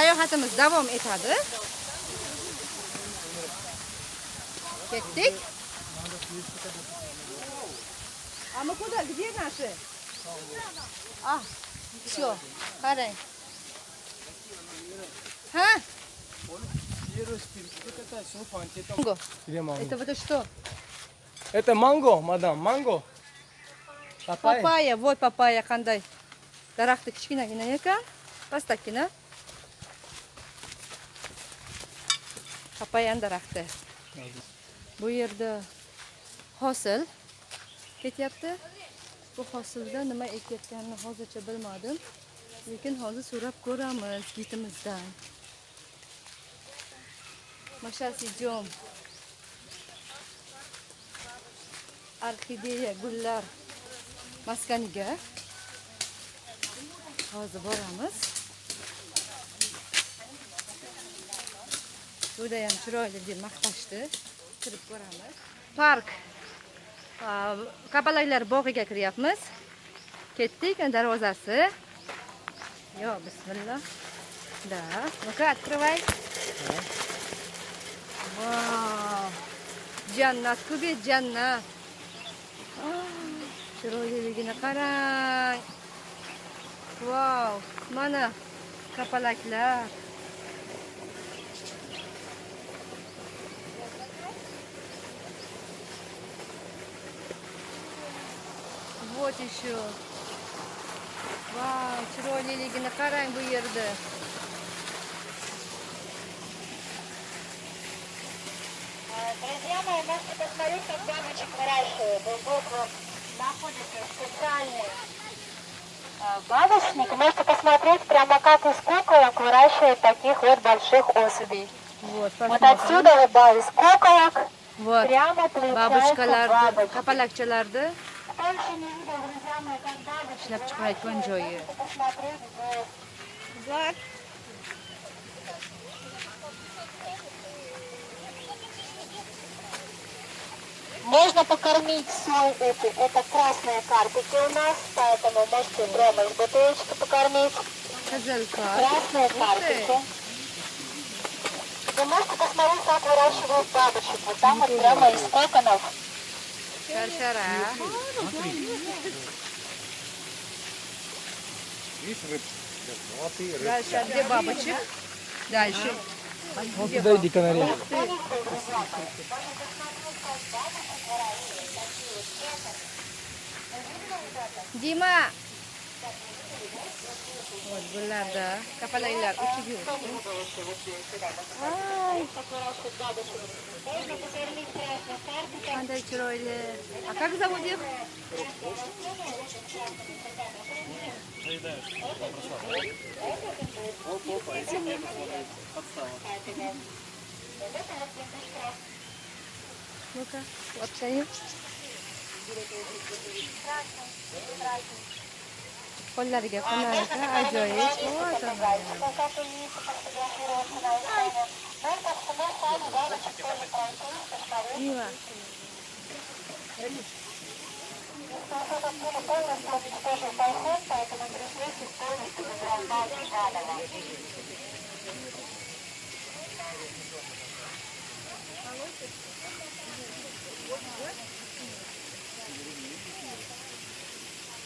Sayohatimiz davom etadi. Ketdik. А мы куда? Где наши? А, все, qarang. Ha? Манго. Где манго? Это вот это что? Это манго, мадам, манго. Папайя. Papaya, voy, papaya qanday. Daraxti kichkinagina ekan, pastakkina. Papayani daraxti. Bu yerda hosil ketyapti. Bu hosilda nima ekayotganini hozircha bilmadim. Lekin hozir so'rab ko'ramiz gidimizdan. Мы сейчас идем orxideya gullar maskaniga. Hozir boramiz. Juda ham chiroyli deb maqtashdi. Kirib ko'ramiz. Park. Kapalaklar bog'iga kiryapmiz. Ketdik, darvozasi. Yo, bismillah. Да. Ну-ка, открывай. Vau. Jannat, kubet jannat. Ah, chiroyliligini qarang. Vau, mana kapalaklar. Вот еще. Vau, chiroyliligini qarang bu yerda. Друзья мои, можете посмотреть, как бабочек выращивают. Вот здесь вот находится специальный бабочник. Можете посмотреть прямо, как из куколок выращивают таких вот больших особей. Вот, Вот посмотрим. Отсюда вот, да, из куколок Вот. прямо получаются Бабочка larni, бабочки. Kapalakchalarni Кто еще не видел, друзья мои, как бабочки ishlab chiqarayotgan joyi. можете посмотреть здесь. Вот. Можно покормить соль эти, это красные карпики у нас, поэтому можете прямо из бутылочки покормить. Qizil karp. Красные Ух ты. карпики. Вы можете посмотреть, как выращивают бабочек. Вот там вот прямо из коконов. Sharshara. Видишь, рыб. Золотые рыбки. Дальше, а где бабочек? Дальше. Вот туда иди, канарейка. Ух ты. Dima. Вот gullarda kapalaklar uchib yuribdi. Ay, qanday chiroyli. А как зовут их? Заедаешь. Оп, оп, а эти нет, смотри, подстава. Ну-ка, вообще. Qo'llariga qo'nar ekan, ajoyib. Вот она. Как вы видите, фотографироваться на экране. Ну и так что мы сами бабочек тоже пройтись, посмотреть. Dima. Этот полностью уничтожил тайфун, поэтому пришлось их полностью возрождать заново.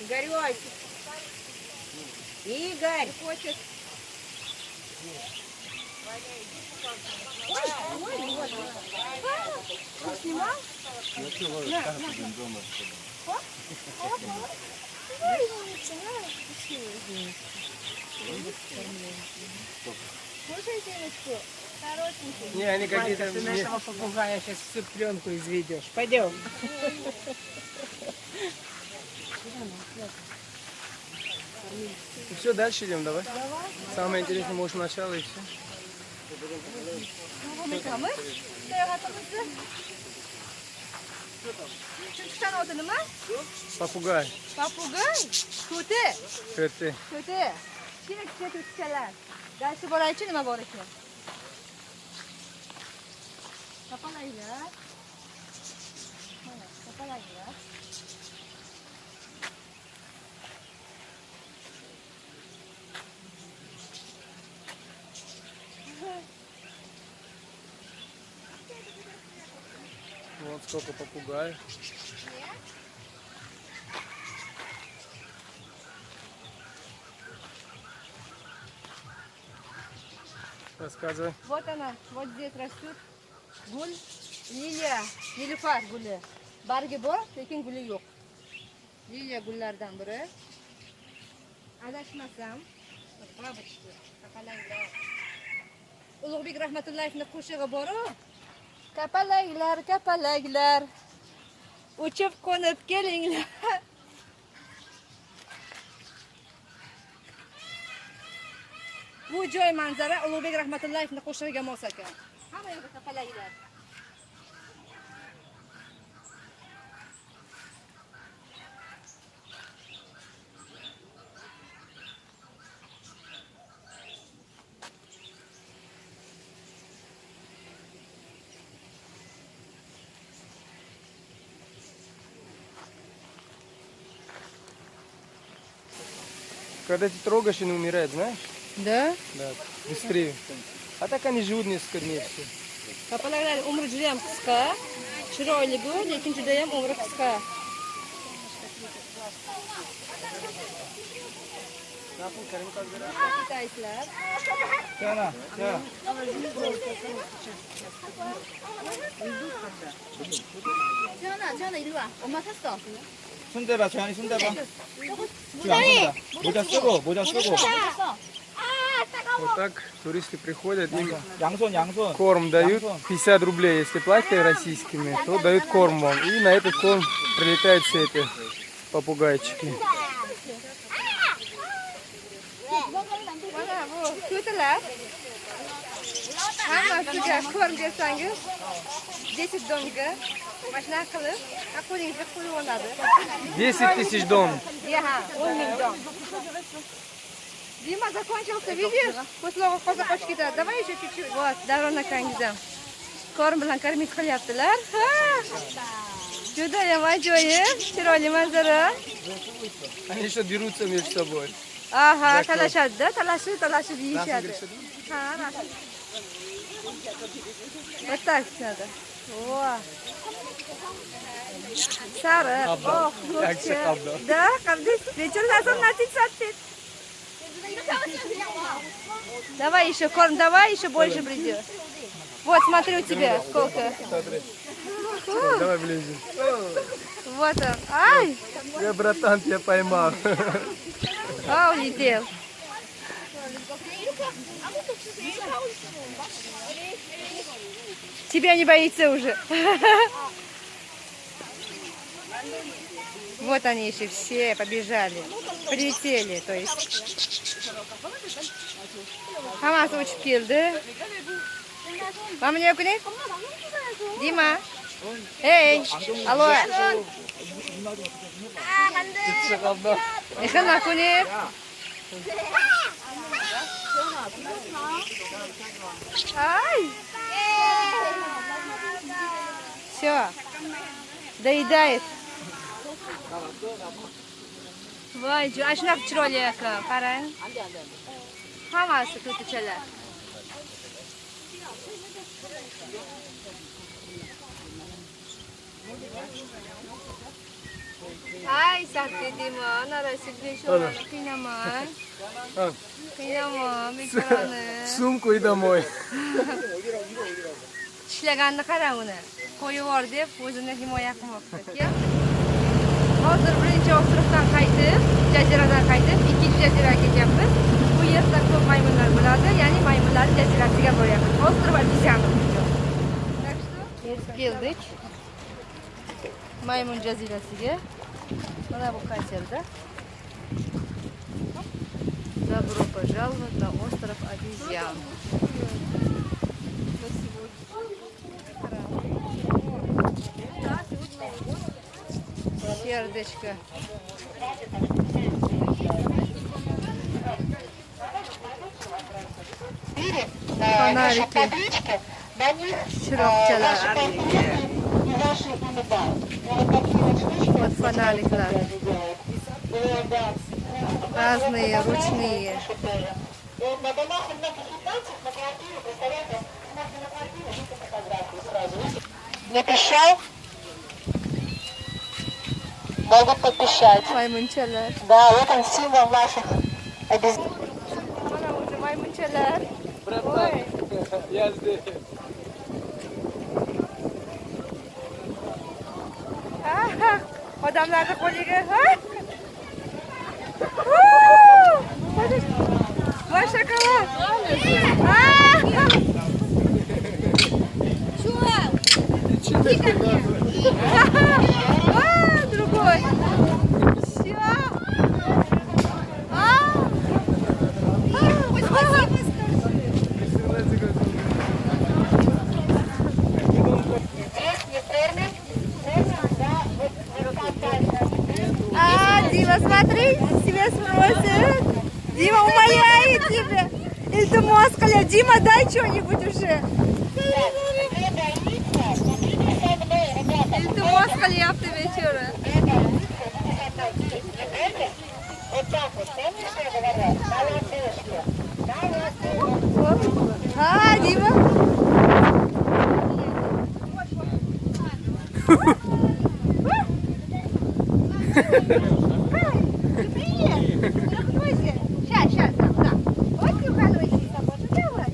Игорек! Игорь! Хочет. Ой, ой, вот. Ты снимал? Я что, ловишь карпы дома? Оп, оп. Ой, умница, на, Кушай семечку. Хорошенький. Не, они какие-то... Ты нашего попугая сейчас всю пленку изведешь. Пойдем. Все, дальше идем, давай. Самое интересное, может, начало и все. Davom etamiz sayohatimizni. Chumchuqchani oti nima? Попугай. Попугай. To'ti. To'ti. To'ti. Kichkina kichkina to'tichalar. Дальше boraychi, nima bor ekan? Kapalaklar. Mana kapalaklar. Сколько попугаев. Рассказывай. Вот она, вот здесь растет gul, liliya, nilufar guli. Bargi bor, lekin guli yo'q. Liliya gullaridan biri. Adashmasam, бабочки, kapalaklar. Ulug'bek Rahmatullayevning qo'shig'i bor-u. Kapalaklar, kapalaklar, uchib qo'nib kelinglar. Bu joy manzara Ulug'bek Rahmatullayevning qo'shig'iga mos ekan. Hamma yoqda kapalaklar. Когда ты трогаешь, они умирают, знаешь? Да? Да, быстрее. А так они живут несколько дней все. Kapalaklar umri juda ham qisqa. Chiroyli bu, lekin juda ham umri qisqa. Китайцlar. Чана, ча. 재현아, 재현아 이리 와. 엄마 샀어. 손 대봐, 재현이 손 대봐. 지금 안 쓴다. 모자 쓰고, 모자 쓰고. 샀어. Вот так туристы приходят, им 양손, 양손. корм дают, 양손. 50 рублей, если платите российскими, то дают корм вам. И на этот корм прилетают все эти попугайчики. Mana bu to'tilar. Hammasiga корм bersangiz 10 dongga mana shunaqa qilib, qo'lingizga qo'yib oladi. 10 тысяч дон. Ha, 10 ming dong. Дима закончился, видишь? Ko'zlog'i qolsa qochib ketadi. Давай еще чуть-чуть. Вот, Davron akangiz ham корм bilan кормить qilyaptilar. Ha! Judayam ajoyib, chiroyli manzara. Они еще дерутся между собой. Aha, talashadi-da, talashib, talashib yeyishadi. Ha, rasm. Вот так надо. О. Sariq, oq, ko'kcha. Да, qabdis. Necha natijat. Давай еще корм, давай еще больше придет. Вот, смотри, у тебя сколько. Смотри. Давай ближе. Вот он. Ай! Я, братан, тебя поймал. А, улетел. Тебя не боится уже. Вот они еще все побежали. Прилетели, то есть. Hammasi uchib keldi. Mana buni yo'q. Dima. Ey, allo. Ixin kunib. Ay! Все. Доедает. Voy, ana shunaqa chiroyli ekan, qarang. Hammasi to'tichalar. Ay, sakti Dima, narasi bechorani qiynamang. Qiynama, bechorani. Сумку и домой. Tishlaganini qarang uni. Qo'yib yubor deb o'zini himoya qilmoqda. Hozir birinchi остров dan qaytib, jaziradan qaytib, ikkinchi jaziraga ketyapmiz. Bu yerda ko'p maymunlar bo'ladi, ya'ni maymunlar jazirasiga boryapmiz. Остров обезьянов. Так что yetib keldik. Maymun jazirasiga. Mana bu katerda. Добро пожаловать на остров обезьян. Сердечко. Наши Фонарики. таблички, на них Chiroqchalar. ваши портреты и ваши имена. И вот такие вот штучки Вот фонарик, да. делают. И, да, Разные, ручные. пишут тоже. И на домах у многих японцев на квартире, представляете, можно на квартире видите фотографию сразу. Видите? Не пищал? Могут попищать. Maymunchalar. Да, вот он символ наших обезьян. Mana o'zi maymunchalar. Братан, я здесь. Ah, odamlarni qo'liga, ha? Woo! Voy, shokolad. Ah! Че ты А, другой. Всё. А. А. Здесь не кормим, кормим, да, вот, вот так дальше. А, Дима, смотри, тебя спросит. Дима умоляет тебя. Iltimos qilyapti. Дима, дай что-нибудь уже. Где больница? Смотрите со мной, ребята. Iltimos qilyapti bechora. Где больница? Идите со мной. Не кормим? Вот так вот, помнишь, я говорила? На ладошке. На ладошке. Ha, Dima. Привет! Сейчас, сейчас, да, да. Вот ты хороший собака, давай.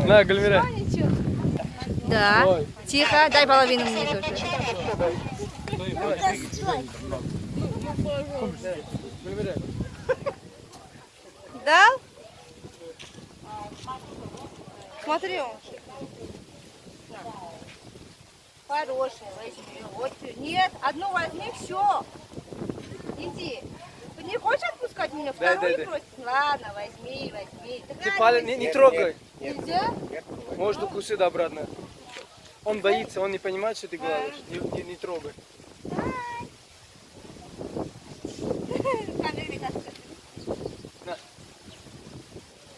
На, Гульмира. Ничего. Да. Ой. Тихо, дай половину мне тоже. Гульмира. Дал? Смотри, он. Хороший, возьми. Вот. Нет, одну возьми, все. Иди. Ты не хочешь отпускать меня? Да, Вторую да, да. просит? Ладно, возьми, возьми. Так Ты надо палец не трогай. Нельзя? Может, укусит обратно. Он боится, он не понимает, что ты говоришь. Не, не, не трогай. Камеру таскай. На.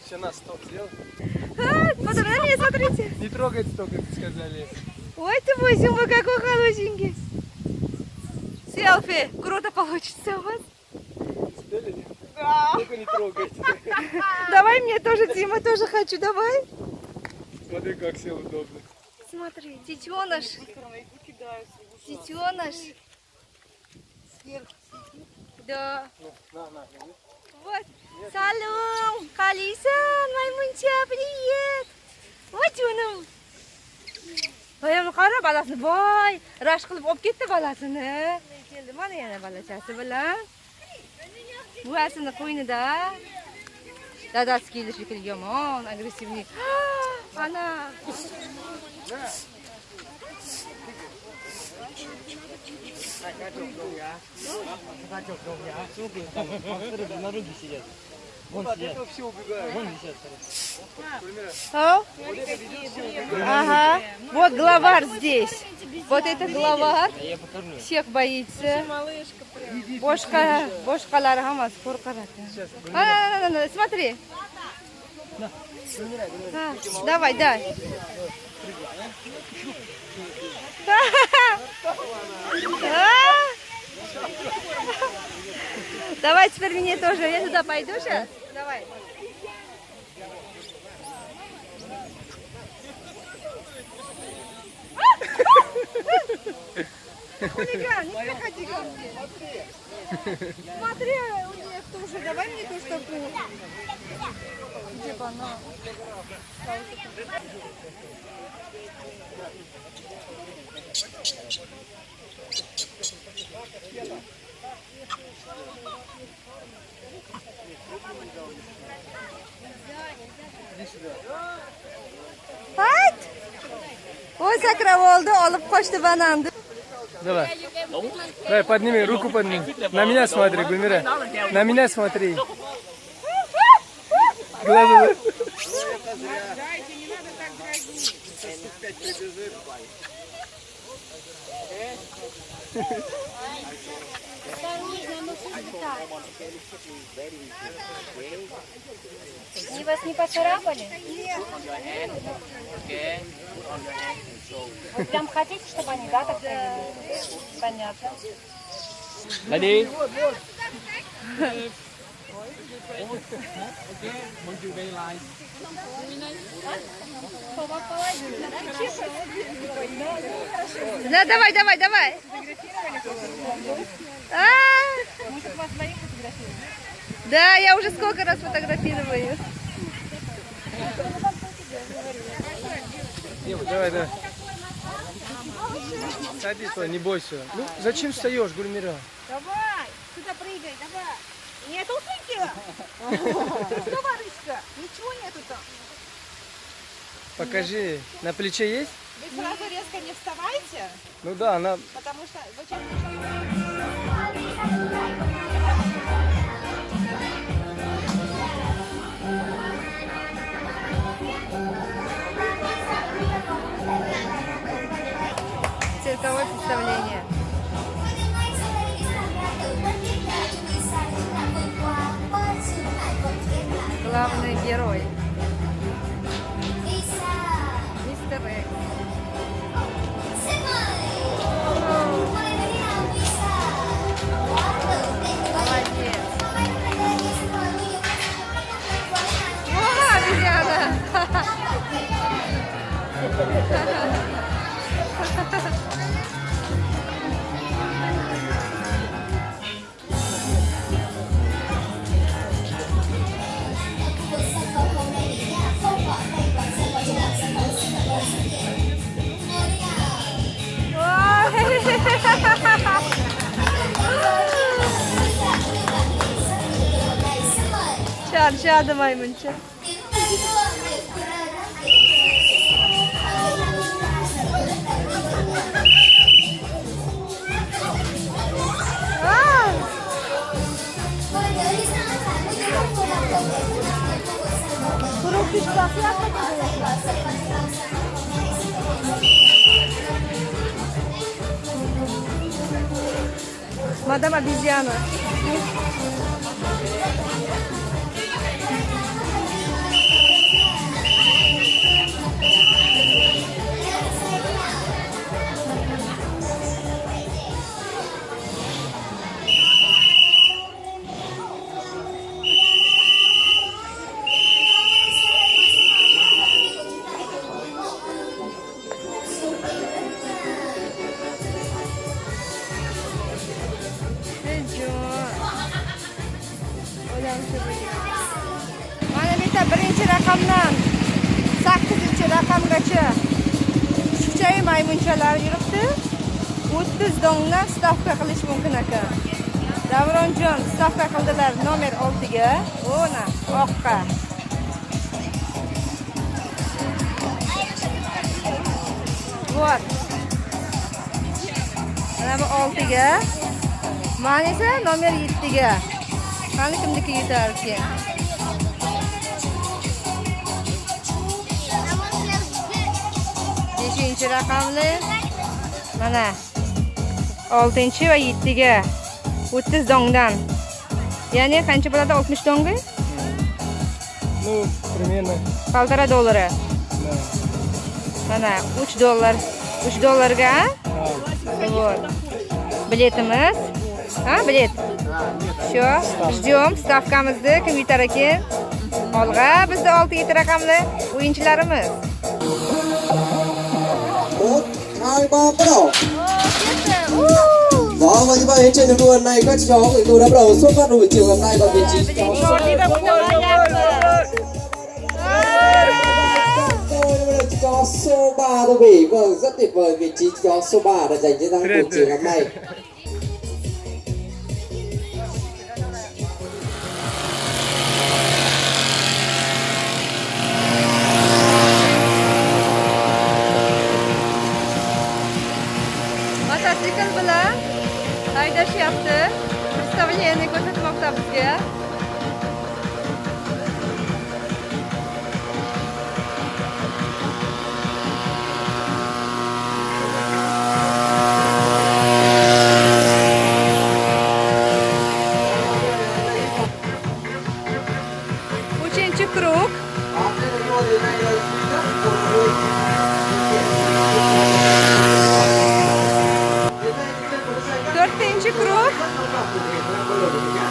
Все, на, стоп, сделай. А, смотри, на меня, смотрите. Не трогать столько, как сказали. Ой, ты мой зубы, какой хорошенький. Селфи. Круто получится у вас. Успели? Да. Только не трогайте. Давай мне тоже, Дима, тоже хочу, давай. Смотри, как все удобно. Смотри, детеныш. Детеныш. Да. Ну, на, на, на. Вот. Salom, qalaysan, maymuncha, привет. Voy jonim. Voy, qara balasini, voy, rashk qilib olib ketdi balasini. Keldi mana yana balachasi bilan. Buvasini qo'ynida. Dadasi keldi shekilli, yomon, агрессивный. Ana. На руки сидят. Вон От сидят. этого все убегают. Вон висят. Гульмира, А? вот это ведет, все убегают. Ага. Вот главарь здесь. Вот это главарь. Я покормлю. Всех боится. Boshqa, boshqalari hammasi qo'rqar ekan. Сейчас, На, на, на, на, смотри. Ha, давай, дай. А? Давай теперь мне тоже. Я туда пойду сейчас. Давай. Хулиган, не приходи ко мне. Смотри, у них тоже. Давай мне тоже такую. Где банан? Hayt! Voy, sakrab oldi, olib qochdi bananni. Давай. Давай, подними, руку подними. На меня смотри, Гульмира. На меня смотри. Глаза. Дайте, не надо так дразнить. Они вас не поцарапали? Вы прям хотите, чтобы они, да, так повели? Понятно. Lên đi. Да, давай, давай, давай. А! Да, я уже сколько раз фотографирую. Давай, давай. Садись, Лай, не бойся. Ну, зачем встаешь, Гульмира? Давай, сюда прыгай, давай. Не толстенькая. Что, ворышка? Ничего нету там. Покажи, на плече есть? Вы сразу резко не вставайте, Ну да, она. Потому что зачем? Цирковое представление. Главный герой. Мистер Экс. Молодец. О, обезьяна! Ой! Charchadi maymuncha. Ah! Мадам обезьяна. Jon. O'lam shu. Mana bu yerda birinchi raqamdan sakkizinchi raqamgacha kuchukchayu maymunchalar yuribdi. 30 dongdan stavka qilish mumkin ekan. Davronjon stavka qildilar nomer 6 ga. Ona oqqa. Вот. Mana bu 6 ga. Man esa nomer 7 ga. Qani, kimniki yutar ekan? Beshinchi raqamli, mana, oltinchi va yettiga 30 dongdan, ya'ni qancha bo'ladi 60 dongga? Ну, примерно. Полтора доллара. Да. Mana 3 dollar, 3 dollarga, a? Вот biletimiz, ha, bilet. Все, ждем stavkamizni, kim yutar ekan. Olg'a, bizda olti, yetti raqamli o'yinchilarimiz. Một, hai, ba, bắt đầu. Đó, và như vậy trên đường đua này, các cháu của tôi đã bắt đầu xuất phát buổi chiều ngày hôm nay và vị trí cháu tôi đã bắt đầu có số 3 tôi bị. Vâng, rất tuyệt vời, vị trí chó số 3 đã giành chiến thắng buổi chiều ngày hôm nay. Mototsikl bilan haydashyapti, представление ko'rsatmoqda bizga. Uchinchi круг. Đó, trên đường đua thì nay là duy nhất một người Hiện nay thì trên một cái xe To'rtinchi круг. Rất quan trọng của thể thao quân đội của nhà.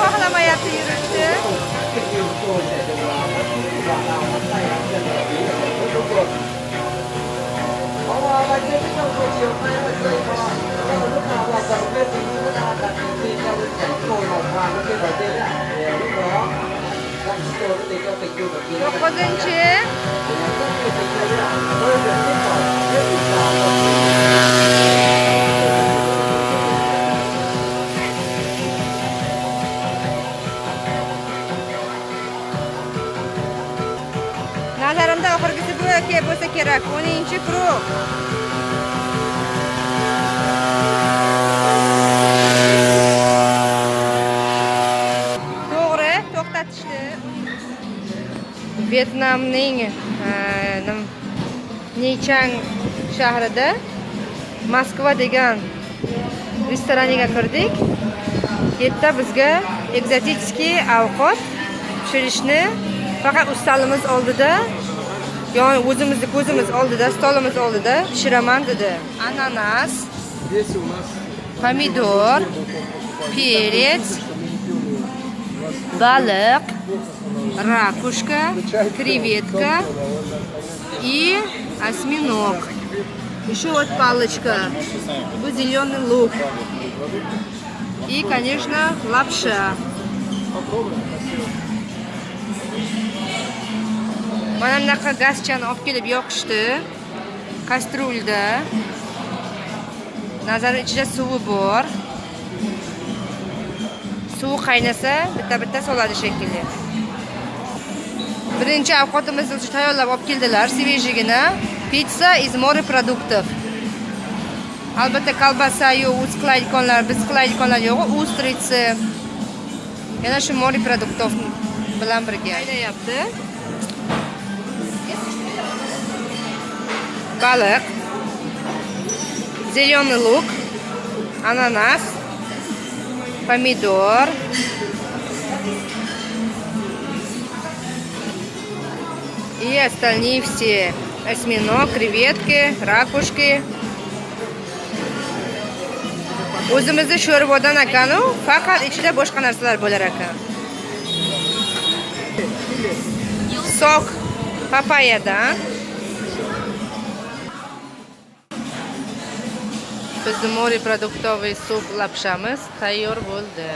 Xohlamayapti yurishni. Lúc nào là cầm lên thì chúng ta đặt niềm tin theo cái ngồi màu vàng lên đầu tiên ạ. Thì lúc đó tôi tìm theo tình yêu và kia 9-. Rất nhiều tình yêu ạ. Tôi được biết rồi, biết được là Nazarimda oxirgisi bu bo'lsa kerak. 10-круг. To'g'ri, to'xtatishdi. Vyetnamning Nechang shahrida Moskva degan restoraniga kirdik. Yerda bizga экзотический ovqat pishirishni faqat ustalimiz oldida, ya'ni o'zimizni ko'zimiz oldida, stolimiz oldida pishiraman dedi. Ananas, Здесь у нас pomidor, перец, baliq, ракушка, креветка и осьминог. Еще вот палочка. Bu зеленый лук. И, конечно, лапша. Попробуем. Mana bunaqa gazchani olib kelib yoqishdi. Kastrulda. Nazar ichida suvi bor. Suvi qaynasa, bitta-bitta soladi shekilli. Birinchi ovqatimizni o'zi tayyorlab olib keldilar, свежий gina. Пицца из морепродуктов. Albatta kolbasa yo'q, o'z qiladiganlar, biz qiladiganlar yo'q, устрицы. Yana shu морепродуктов bilan birga. Qaynayapti. Baliq, зеленый лук, ananas, pomidor. И остальные все. Осьминог, креветки, ракушки. O'zimizni sho'rvadan ekanu, faqat ichida boshqa narsalar bo'lar ekan. Сок papayadan. Bizni морепродуктовый суп лапша miz tayyor bo'ldi.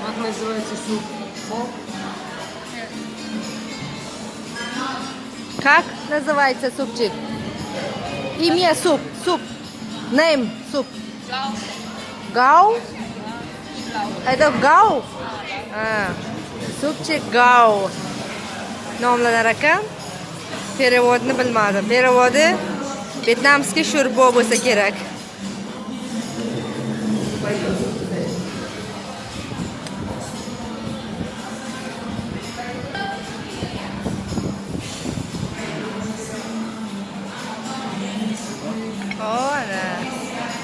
Как называется суп? Фо? Как называется супчик? Имя суп, суп. Name суп. Гау. Это гау? А, супчик гау. Nomlanar ekan. Перевод ni bilmadim. Перевод i вьетнамский sho'rbo bo'lsa kerak. O, ana.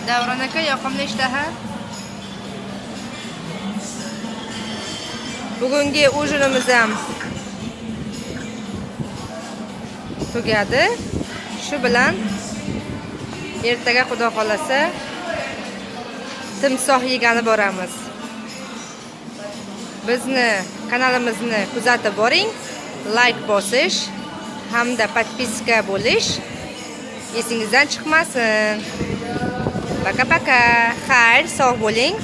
Davron aka, yoqimli ishtaha. Bugungi ужин imiz ham tugadi. Shu bilan ertaga, Xudo xolasa, timsoh yegani boramiz. Bizni kanalimizni kuzatib boring, like bosish hamda подписка bo'lish esingizdan chiqmasin. Пока-пока. Xayr, sog' bo'ling.